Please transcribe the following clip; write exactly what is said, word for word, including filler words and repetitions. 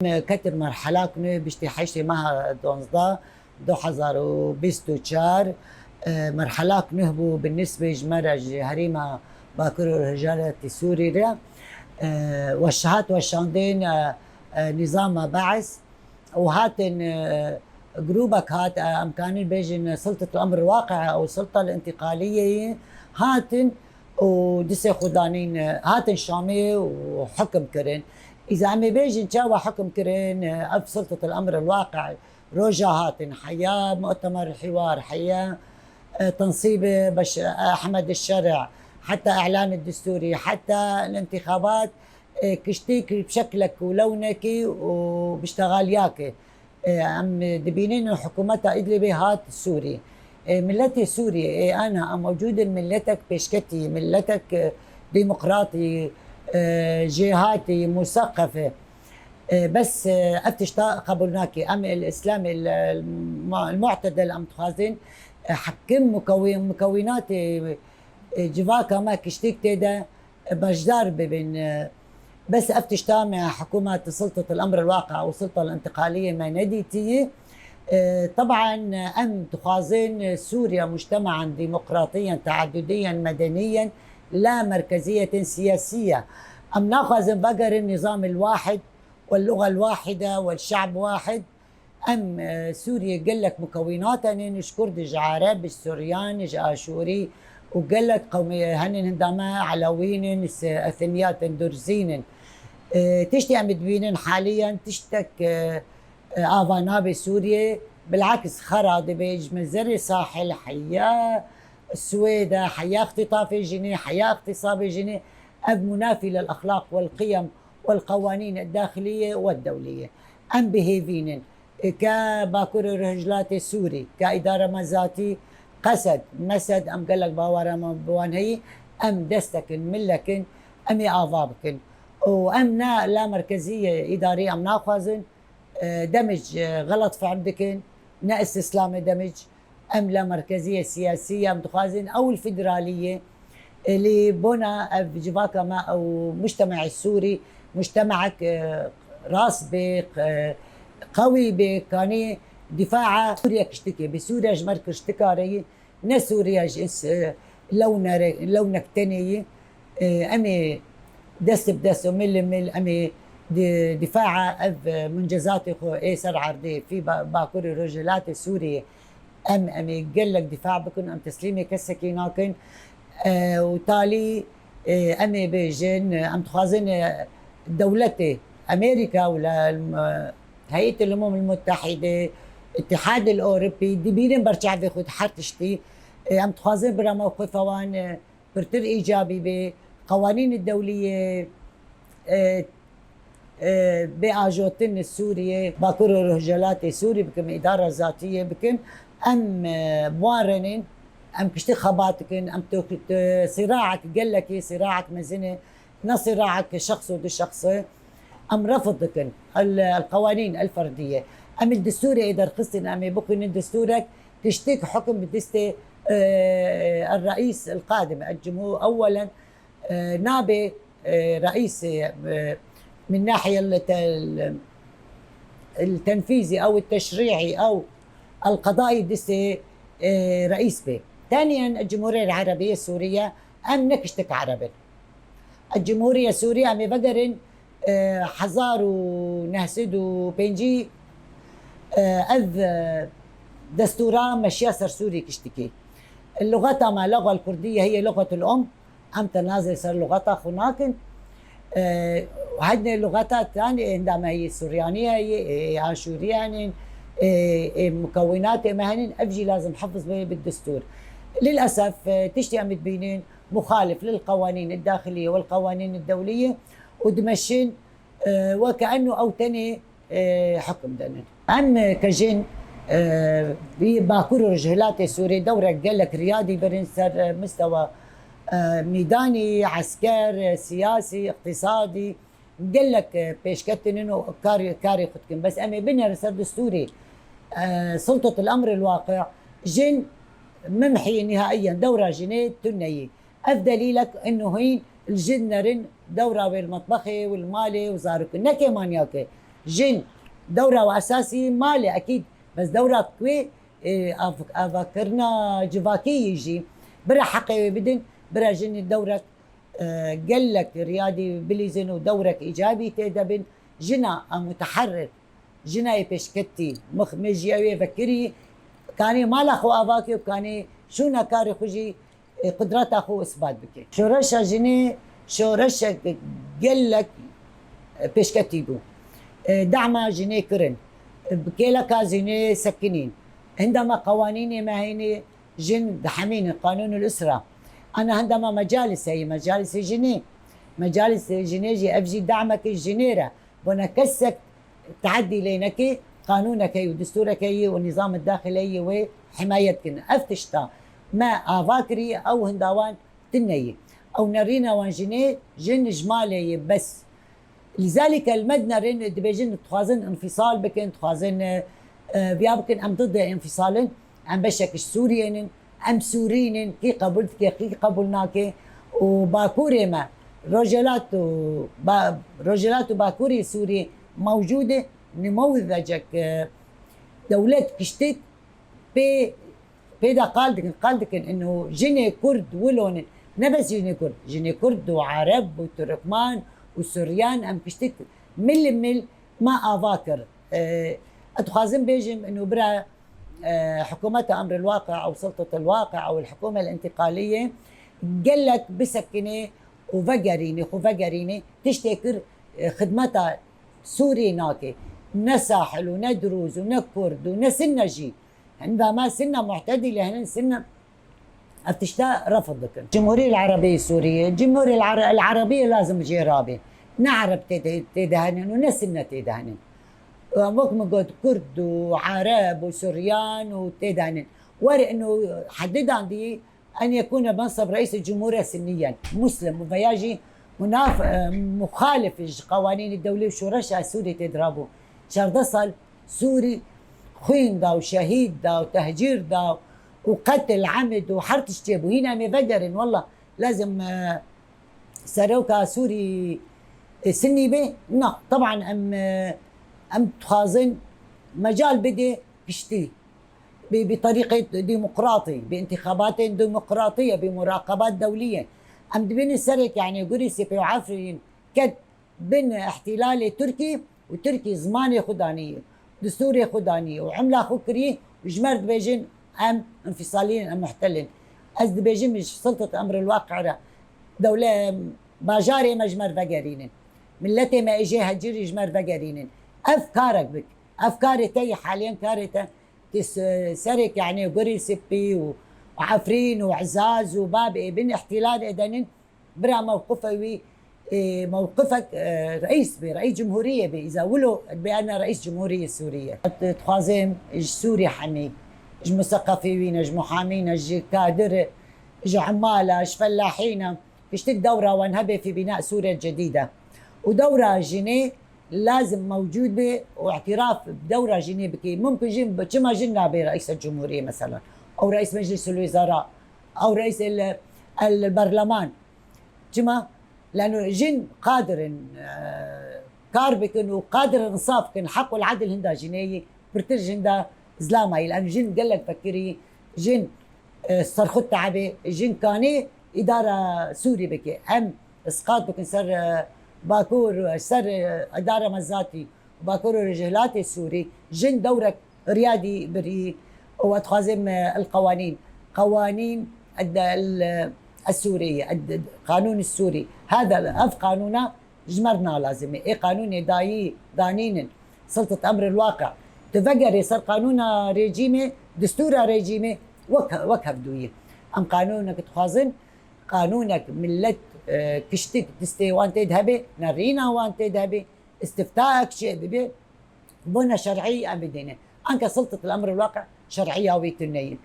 Em ketin merhelak nû, biştî heştê meha duwazdeh, du hezar û bîst û çar, e, merhelak nû bû, bi nisbê ji me re, ji herêma Bakur û Rojhilatê Sûrî re, e, weş-, hat weşandin, e, e, nîzama Beis û hatin, e, grûbek hat, e, em kanîn bêjin, e, Sultetul Emr Waqi ew Sulta Întiqaliyê hatin û distê xwe danîn, e, hatin Şamê û hukm kirin. Îza em ê bêjin çawa hukm kirin, e, ev Sultetul Emr Waqi roja hatin, heya Mu'temer Hiwar, heya, e, Tensîb Beş-, Ehmed Şer'i, heta Îlan Distûrî, heta Întîxabat, e, kiştîk bi şeklek û lewnekî û bi ştegaliyakê. E, em dibînin hikûmeta Îdlibê hat Sûrî. E, miletê Sûrî, e, ana, em mewcûd in, miletek pêşketî, miletek, e, demokratî, e, jêhatî, museqef e. E, bes, e, ev tişta qebûl nake. Em el Îslam el, el, ma-, el mu'tedel em dixwazin, e, hekim mukewî-, mukewînatê, e, civaka me kiştîk tê de, e, beşdar bibin. E, bes ev tişta me hikûmet Sultetul Emr el Waqi û Sulta Întiqaliyê me nedîtiyî. E, teban em dixwazin Sûriye mujtemaan demokratiyen, teaddudiyen, medeniyen, la merkeziyetin siyasiye. Em naxwazin vegerin nizam el wahid, واللغة الواحدة والشعب واحد. Em, e, Sûriyê gelek mukewînat henin, ji Kurd, ji Ereb, ji Suryan, ji Aşûrî û gelek qewmê henin hinda me Elewîn in, se-, ethniyatên Durzîn in. E, tiştê em dibînin haliyen tiştek, e, e, ava nabe Sûriyê, bilaks xera dibe ji menzerê sahil heya Swêde, heya îxtîtafê jinê, heya îxtîsabê jinê, ev munafî lil exlaq wel qiyem والقوانين الداخلية والدولية. Em bi hêvî nin. Ke Bakur û Rojhilatê Sûrî, ke îdara me zatî, qesed, mesed, em gelek bawera me bi wan heyî, em destekin, milekin, em ê ava bikin. Û em ne la merkezî îdarî em naxwazin, e, demij, e, xelet fehm dikin, ne îstîslamê demij. Em la merkeziyê siyasî ye, em dixwazin ew li federalî ye. E, lê bona ev civaka me ew mujtemaê Sûrî, mujtemaek, e, rast bê, e, qewî bê, kanî difaa Sûriye kiştikê, bi Sûriye ji me re kiştika re yî, ne Sûriye ji ins-, e, lewne re, lewnek tenê yî. E, em ê dest bi dest û mil li mil em ê di-, difaa ev, e, muncezatê xwe ê ser erdê fî ba-, Bakur û Rojhilatê Sûriyê em, em ê gelek difaa bikin, em teslîmê kesekî nakin. E, û talî, e, em ê bêjin, em dixwazin, e, dewletê Amerîka û la, e, Heyet el Umum el Muttehîde, Îtihad el Ewropî, dibînin ber çavê xwe di her tiştî. E, em dixwazin bira me û xwefa wan, e, pirtir îcabî bê, qewanîn dewliyê, e, e, bê ajotin li Sûriyê, Bakur û Rojhilatê Sûrî bikim, îdara zatiyê bikim. Em, e, bi wan re nên, em kiştî xebat dikin, em to-, to-, sîraek gelekî, sîraek mezin e, ne sîraek şexs û du şexs e. Em refd dikin el, el qewanîn el ferdîye. Em ê destûrê ê derxistin, em ê bixwînin destûrek, kiştîk hukm bi destê, e, el reîs el qadim, el cumhur, ewelen, e, nabê, e, reîsê, e, min nahiye el te-, el, el tenfîzî ew el teşrîî ew el qedaî destê, e, reîs bê. Teniyen Cumhuriyet Erebiyê Sûriye, em ne kiştik Ereb in. Cumhuriye Sûriye em ê vegerin, e, hezar û neh sed û pêncî, e, ev, e, destûra meşiya ser Sûrî kiştikî. Luxeta me, luxa el-kurdîye hiye luxetul um, em te nazê ser luxeta xwe nakin. E, hednê luxeta tanê hinda me heye Suryanî heye, ê, ê Aşûrî henin, ê, ê mukewînatê me henin, ev jî lazim hefiz bê bi destûr. Lilesef, e, tiştê em dibînin, مخالف للقوانين الداخلية والقوانين الدولية، û dimeşin, e, weke enû ew tenê, e, hukm denin. Em, e, ke jin, e, bi Bakur û Rojhilatê Sûrê dewrek gelek riyadî birin ser, e, mistewa, e, mîdanî, esker, e, siyasî, îqtîsadî, gelek, e, pêşketinin û kar-, karê xwe dikin. Bes em ê binerin ser destûrê, e, Sultetul Emr el Waqi, jin mimhî nihaiyen, dewra jinê tuneyî. Ev delîlek inu hîn li jin nerin dewra wê li metbexê û li malê û zarokê. Ne kêmanyake. Jin dewra we esasî malê ekîd, bes dewra ku wê, e, av-, avakirina civakî yî jî bira heqê wê bidin, bira jinê dewrek, e, gelek riyadî bilîzin û dewrek îcabî tê de bin. Jina a muteherrir, jina yê pêşketî, mix-, mejîya wê vekirî, kanê mala xwe ava ke û kanê şûna karê xwe jî, e, qudreta xwe isbat bike. Şoreşa jinê şoreşek gelek, e, pêşketî bû. E, dema jinê kirin. E, bi kêleka jinê sekinîn. Hinda me qewanînê me heyînê jin dihemînin, qanûnul usra. Ana hinda me mecalis heyî, mecalisê jinê. Mecalisê jinê jî ev jî demeke jinê re. Bona kesek teadî lê nekê, qanûnek heyî û distûrek heyî û nîzam daxileyî wê himayet kin. Ev tişta me ava kirî, ew hinda wan tune yî. Ew nerîna wan jinê, jin ji malê yê bes. Lizalîke li me dinerin, dibêjin dixwazin infîsal bikin, dixwazin, e, e, viya bikin, em didê infîsalin, em beşek ji Sûriyê nin, em Sûrî nin, kî qebûl dike, kî qebûl nake. Û Bakurê me, Rojhilat û Ba-, Rojhilat û Bakurê Sûriyê mewcûd e, nimewzecek, e, dewlet kiştik pê, pê de qal dikin, qal dikin, ino jinê Kurd wilo nin, ne bes jinê Kurd, jinê Kurd û Ereb û Turkman û Suryan em kiştik mil mil me ava kir. E, ez dixwazim bêjim, ino bira, e, hikûmeta emr el-waqi ew sultet el-waqi ew el-hikûme el-întiqaliyê gelek bisekine û vegerîne, xwe vegerîne, tiştê kir, e, xidmeta Sûriyê nake. Ne sahil û ne dirûz û ne kurd û ne sinne jî. Hinda me sinne muhtedîle hinin, sinne ev tişta refd dikin. Cumhuriyê Erebê Sûriyê, Cumhuriyê Ere-, Erebê lazim jê rabe. Ne Ereb tê de, tê de henin û ne sinne tê de henin. Wek min got, kurd û Ereb û Suryan û tê de henin. Wer ino hedidan dî, أن يكون منصب رئيس الجمهورية سنيا مسلم û veya jî munaf-, e, muxalif ji qewanînê dewlê û şoreşa Sûrî tê dirabû. Çardeh sal Sûrî xwîn da û şehîd da û tehcîr da û qetil emid û her tişt çêbû. Hîna em ê vegerin, wela lazim, e, seroka Sûrî, e, Sinnî be? Na, teban em, e, em dixwazin mecal bide piştî. Bi, bi terîqê demokratî, bi întîxabatên demokratî ye, bi muraqebat dewlî ye. Em dibînin serê Kehanê Gurî, Sipê û Efrîn ket bin îhtîlalê Tirkî û Tirkî zimanê xwe danî, distûrê xwe danî û emla xwe kirî û ji me re dibêjin em înfîsalî nin, em muhtel in. Ez dibêjim ji sultet emr el-waqi re dewle-, bajarê me ji me re vegerînin. Miletê me ê jê hecirî ji me re vegerînin. Ev karek bik. Ev karê te yê haliyen karê te. Ti s-, serê Kehanê Gurî, Sipî û, û Efrîn û Ezaz û Bab ê bin îhtîlal êdenin, bira mewqife wî, ê, mewqifek, e, reîs bê, reîs cumhuriyê bê, îza wilo bê ena reîs cumhuriyê Sûriyê. Dixwazim ji Sûrî hemî, ji museqefî wî ne, ji muhamî ne, ji kadir, ji emala, ji fellahî ne, piştik dewra wan hebe fî bîna Sûriyê cedîde. Û dewra jinê lazim mewcûd be û îtiraf bi dewra jinê bike. Mumkin jin, çima jin nabe reîsa cumhuriyê mesela? Ew reîs meclis el-wizara, ew reîs el, el berleman. Çima? Lano jin qadir in, e, kar bikin û qadir in insaf bikin. Heq û edil hinda jinê yî pirtir ji hinda zilama yî. Lano jin gelek fekirî, jin, e, serxwe te'ebê, jin kanê îdara Sûrî bike. Em isqat bikin ser, e, Bakur, ser, e, îdara me zatî, Bakur û Rojhilatê Sûrî, jin dewrek riyadî birî û ez dixwazim, e, el-qewanîn, qewanîn ed-, el-, e, Sûrî, ed-, qanûn Sûrî. Hada, ev qanûna ji me re nalazim e. Ê qanûnê dayî danînin, sultet emr el-waqi. Tu vegerê ser qanûna rejîmê, distûra rejîmê wek, wek hevdûyî. Em qanûnek dixwazin, qanûnek milet, e, kiştik distê wan tê de hebe, nerîna wan tê de hebe, îstiftaek çêbibe, bona şer'î em bidêne. Anke sultet el-emr el-waqi şer'iya wî tune ye.